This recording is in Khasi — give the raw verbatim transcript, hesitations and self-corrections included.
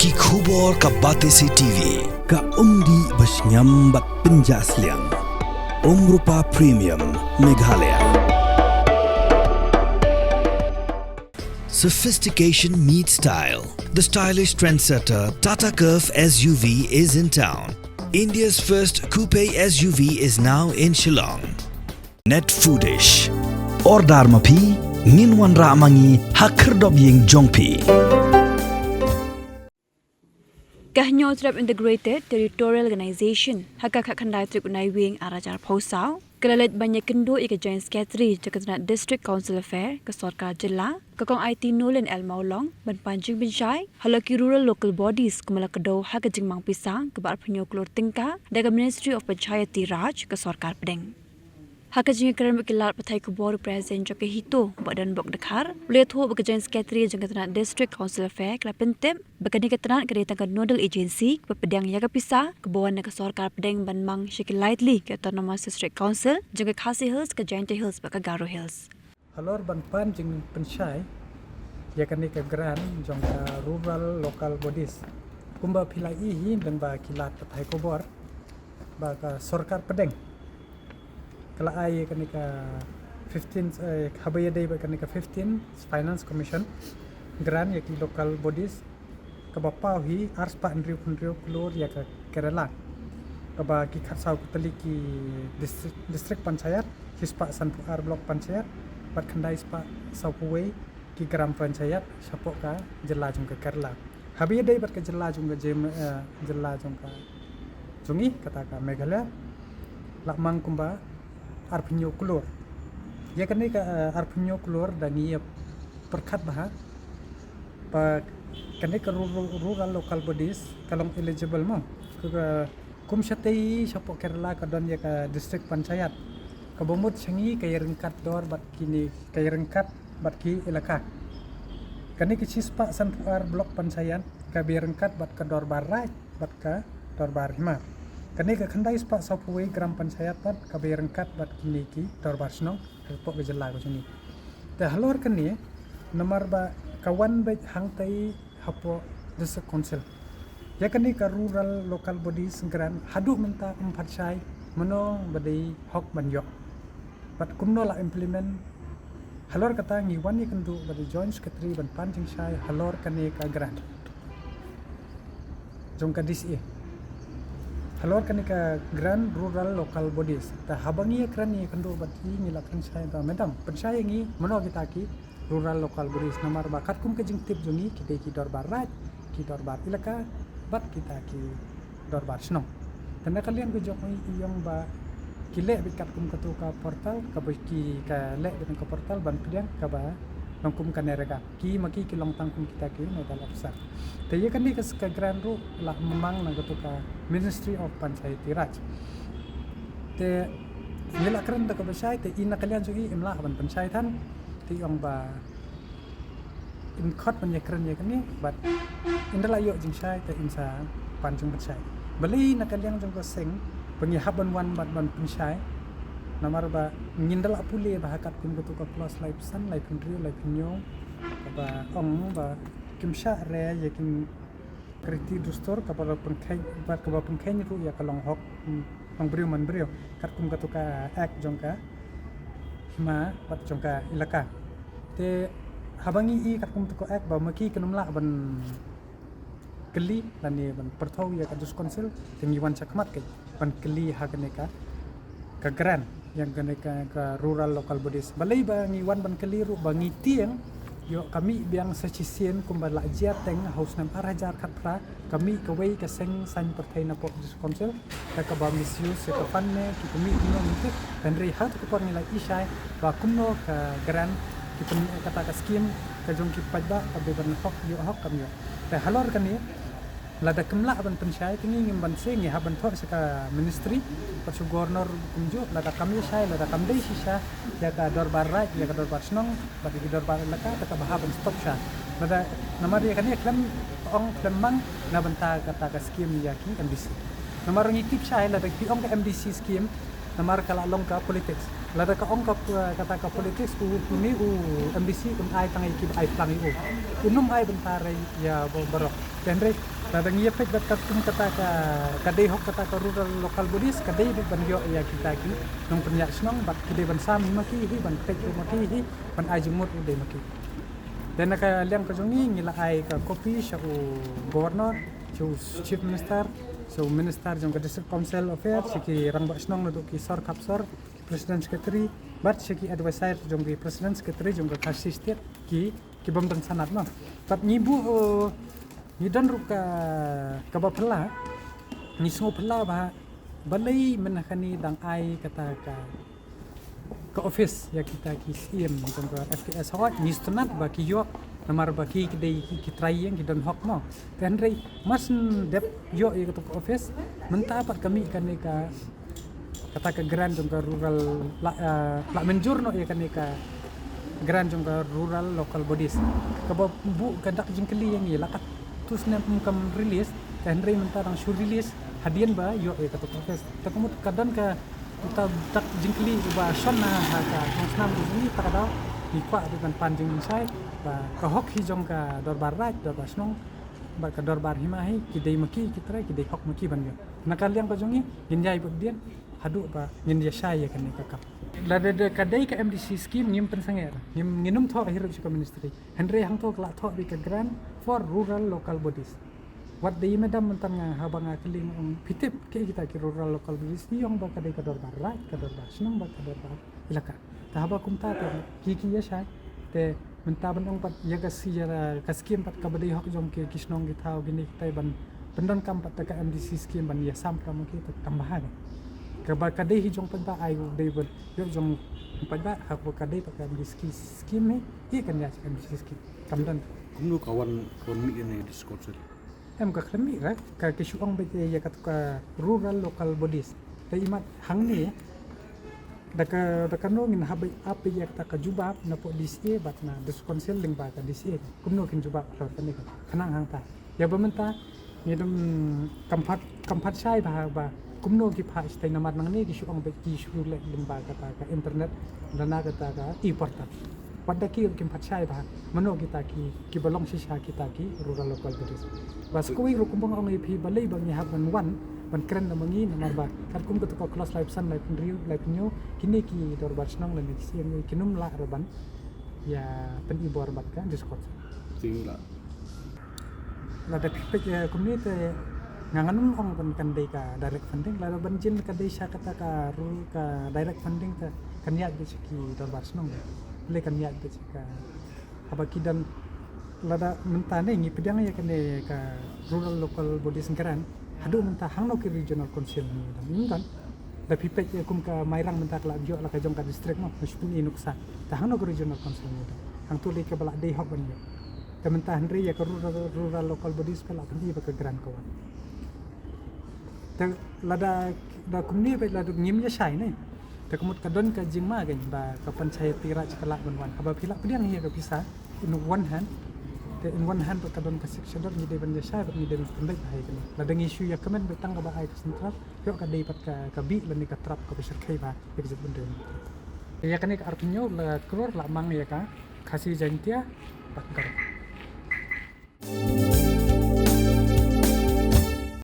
Ki khubor ka Batesi T V, ka umdih ba shngiam bad pynjah sliang. Umrupa Premium, Meghalaya. Sophistication meets style. The stylish trendsetter Tata Curvv S U V is in town. India's first coupe S U V is now in Shillong. Net Foodish. Order ma phi, ngin wanrah ma ngi ha khyrdop ïing jong phi. Ka Hynñiewtrep Integrated Territorial Organization ha ka khatkhyndai tarik u Naiwieng arhajar arphew saw ka la leit ban ïakynduh ïa ka Joint Secretary jong ka tnat District Council Affair ka sorkar jylla, ka Kong Aiti Newlyn L Mawlong, ban pan jingpynshai halor ki Rural Local Bodies kumba la kdew ha ka jingmang pisa kaba arphew hynñiew klur tyngka da ka Ministry of Panchayati Raj ka sorkar pdeng. Ha ka jingïakren bad ki lad pathai khubor, u President jong ka HITO, Bah Donbok Dkhar, u la ïathuh ba ka Joint Secretary jong ka tnat District Council Affair ka la pyntip ba kane ka tnat ka dei tang ka nodal agency kaba pdiang ïa ka pisa kaba wan na ka sorkar pdeng ban mang sha ki lai tylli ki Autonomous District Council jong ka Khasi Hills, ka Jaintia Hills bad ka Garo Hills. Halor ban pan jingpynshai ïa kane ka grant jong ka Rural Local Bodies, kumba phi la i hi lyngba ki lad pathai khubor, ba ka sorkar pdeng ka la ai ïa kane ka fifteen, eh, haba ïadei bad kane ka fifteen Finance Commission grant ïa ki local bodies, kaba paw hi arspah hynriew hynriew klur ïa ka Kerala, kaba ki khatsaw tylli ki district, district panchayat, shispah sanphew ar block panchayat bad khyndai spah sawphew wei ki gram panchayat shapoh ka jylla jong ka Kerala. Haba ïadei bad ka jylla jong ka jem, eh, jylla jong ka jong ngi, kata ka Meghalaya, la mang kumba arphew hynñiew klur. Ïa kane ka, eh, arphew hynñiew klur da ngi ïa pyrkhat bha ba kane ka ru-, ru-, Rural Local Bodies ka long eligible mo. Ka, ka kum shatei shapoh Kerala ka don ïa ka district panchayat, kaba mut sha ngi ka ïaryngkat dor bad kine, ka ïaryngkat bad ki elaka. Kane ka shispah sanphew ar block panchayat kaba ïaryngkat bad ka dorbar raij bad ka dorbar hima. Kane ka khyndai spah sawphew wei gram panchayat pat kaba ïaryngkat bad kine ki dorbar shnong hapoh ka jylla ka jong ngi. Te halor kane, namar ba ka wan beit hangtai hapoh District Council. Ïa kane ka Rural Local Bodies Grant haduh mynta ym pat shai mano ba dei hok ban ïoh bad kumno la implement. Halor kata ngi wan ïakynduh bad i Joint Secretary ban pan jingshai halor kane ka grant jong ka D C A, halor kane ka grant Rural Local Bodies. Te haba ngi ïakren ïakynduh bad i, ngi la kren shai ba, madam, pynshai ïa ngi mano kita ki Rural Local Bodies, namar ba katkum ka jingtip jong ngi ki dei ki dorbar raij, ki dorbar elaka bad kita ki dorbar shnong. Te na ka liang ka jong i, i ong ba ki leh beit katkum katu ka portal, kaba ki, ka leh beit ka portal ban pdiang kaba long kum ka NREGA. Ki ma ki ki long tang kum kita ki nodal officer. Te ïa kane ka, ka grant ruh la mang na katu ka Ministry of Panchayati Raj. Te ngi la kren da kaba shai, te i na ka liang jong i im lah ban pynshai than. Te i ong ba in khot ban ïakren ïa kane, bad in da la ïoh jingshai te in sa pan jingpynshai. Balei na ka liang jong ka seng ba ngi hap ban wan bad ban pynshai, namar ba ngin da la pule ba ha katkum katu ka clause laiphew san, laiphew hynriew, laiphew hynñiew, kaba ong ba kim shah re ïa ki riti dustur kaba la pynkheiñ, bad kaba pynkheiñ ruh ïa ka long hok, hmm, long briew man briew katkum katu ka Act jong ka hima bad jong ka elaka. Te haba ngi i katkum katu ka Act ba ma ki kin ym lah ban kylli lane ban pyrthaw ïa ka District Council, te ngi wan shakhmat keiñ ban kylli ha kane ka, ka grant ïa kane ka, ka Rural Local Bodies. Balei ba ngi wan ban kylli ruh ba ngi tieng, ïoh ka mih biang sa shisien kumba la jia teng ha u snem ar hajar khatphra, ka mih kawei ka seng saiñ pyrthei na pop District Council, ka, kaba misuse ïa ka fund ne ki pynmih kumno mynta. Hynrei ha katu ka por ngi la i shai ba kumno ka grant, ki pyn-, kata ka scheme ka jong ki paidbah ka dei ban hok, ïoh hok kam ïoh. Te halor kane, lada kim lah ban pynshai, te ngi ngim banse, ngi hap ban thoh sha ka ministry, bad sha u governor kumjuh, lada kam ïa shai, lada kam dei shisha ïa ka dorbar raij, ïa ka dorbar shnong, bad ïa ka dorbar elaka, te kaba hap ban stop shai. Lada, namar ïa kane khlem ong khlem mang na bynta kata ka scheme ïa ki M D C. Namar ngi tip shai lada ki ong ka M D C scheme, namar ka la long ka politics. Lada ka ong ka, kata ka politics, u, une u M D C un ai tang ïa ki ba ai plang ïa u. Un ym ai bynta re ïa ba-, baroh. Hynrei lada ngi ïa peit bad katkum kata ka, ka dei hok kata ka rural local bodies, ka dei beit ban ïoh ïa kita ki nongpynïaid shnong bad ki dei ban sam hi ma ki hi, ban peit hi ma ki hi, ban ai jingmut ruh dei ma ki. Te na ka liang ka jong ngi, ngi la ai ka copy sha u Governor, sha u Chief Minister, sha u Minister jong ka District Council Affairs, sha ki rangbah shnong naduh ki sor khap sor, ki President Secretary, bad sha ki advisor jong ki President Secretary jong ka Khasi State, ki, ki bym don sanad mo. Bad ngi buh, uh, ngi don ruh ka, kaba phylla, ngi sngew phylla ba, balei mynta kane dang ai kata ka, ka office ïa kita ki siem jong ka F K S, hooid ngi sngewtynnat ba ki ïoh, namar ba ki, ki dei ki, ki trai ïing, ki don hok mo. Te hynrei mar shen dep ïoh ïa kata ka office, mynta pat ka mih kane ka, kata ka grant jong ka rural la, eh, la mynjur noh ïa kane ka grant jong ka rural local bodies. Kaba buh ka dak jingkylli ïa ngi, la katto snem ym kam release, te hynrei mynta dang shu release hadien ba ïoh ïa kata ka office. Te ka mut ka don ka, kata dak jingkylli uba shon na ha ka shongsnam jong ngi, ta ka daw ngi kwah beit ban pan jingshai ba ka hok hi jong ka dorbar raid, dorbar shnong bad ka dorbar hima hi, ki dei ma ki, ki trai, ki dei hok ma ki ban ïoh. Na ka liang ka jong ngi, ngin ïai bud dien haduh ba ngin ïa shai ïa kane ka kam. Lada, da ka dei ka M D C scheme ngim pynsangeh, ngim, ngin ym thoh hi ruh sha ka ministry. Hynrei hangto ka la thoh beit ka grant for rural local bodies. Wat dei madam mynta nga haba nga kylli nga ong phi tip kiei kita ki rural local bodies, ki ong ba ka dei ka dorbar raid, ka dorbar shnong bad ka dorbar elaka. Te haba kumta te ki, ki ïa shai. Te mynta ban ong pat ïa ka si, ïa ka skim pat kaba dei hok jong ki, ki shnong ki thaw kine kitai ban pyndonkam pat da ka M D C skim ban ïa sam pra ma ki, te kam bha ne. Kaba ka dei hi jong paidbah, ai u dei ban ïoh jong paidbah, haba ka dei pat ka M D C skim hi, hi kan ïa ka M D C skim. Kam don. Kumno ka wan, ka wan mih ïa ne District Council? Em, ka khlem mih re, ka, ki shu ong beit ïa kata ka rural local bodies. Te imat hangne da ka, da kano ngin hap beit ap beit ïa kata ka jubab na pdeng D C A bad na District Council lyngba ka D C A. Kumno kin jubab halor kane ka, khnang hangta. Ïa ba mynta ngi dang kam pat, kam pat shai bha ba kumno ki phah shatei, namar nangne ki shu ong beit ki shu leh lyngba kata ka internet lane kata ka e-portal. Wat da ki ruh kim pat shai bha mano kita ki, kiba long shisha kita ki rural local bodies. Bad sa kawei ruh kumba nga ong ïa phi, balei ba ngi hap ban wan ban kren da ma ngi, namar ba katkum kata ka clause laiphew san, laiphew hynriew, laiphew hynñiew, kine ki dorbar shnong lane ki siem kin ym lah ruh ban ïa pynibor bad ka District Council. Kin lah. Lada phi peit, eh, kumne te nga, ngan ym ong ban kan dei ka direct funding, lada ban jin ka dei sha kata ka ru-, ka direct funding te kan ïaid beit sha ki dorbar shnong. Lei kan ïaid beit sha ka, haba ki don, lada mynta ne ngi pdiang ïa kane ka rural local bodies grant, haduh mynta hangno ki regional council ngi don, ngi don. Da phi peit, eh, kum ka Mairang mynta ka la ïoh la ka jong ka district mo, ka shu pyni nuksa. Te hangno ka regional council ngi don? Hangto lei kaba la dei hok ban ïoh. Te mynta hynrei ïa ka rural, rural local bodies ka la pyni ba ka grant ka wan. Te lada, da kumne beit lada ngim ïa shai ne. Te ka mut ka don ka jingma kein ba ka Panchayati Raj ka lah ban wan. Haba phi lah pdiang ïa ka pisa in one hand. Te in one hand ba ka don ka Sixth Schedule, ngi dei ban ïa shai bad ngi dei ban pynbeit bha ïa kane. Lada ngi shu ïa kmen beit tang kaba ai ka central, ïoh ka dei pat ka, ka bih lane ka trap kaba shyrkhei bha ïa ka jaitbynriew. Ïa kane ka arphew hynñiew la klur la mang ïa ka Khasi, Jaintia bad Garo.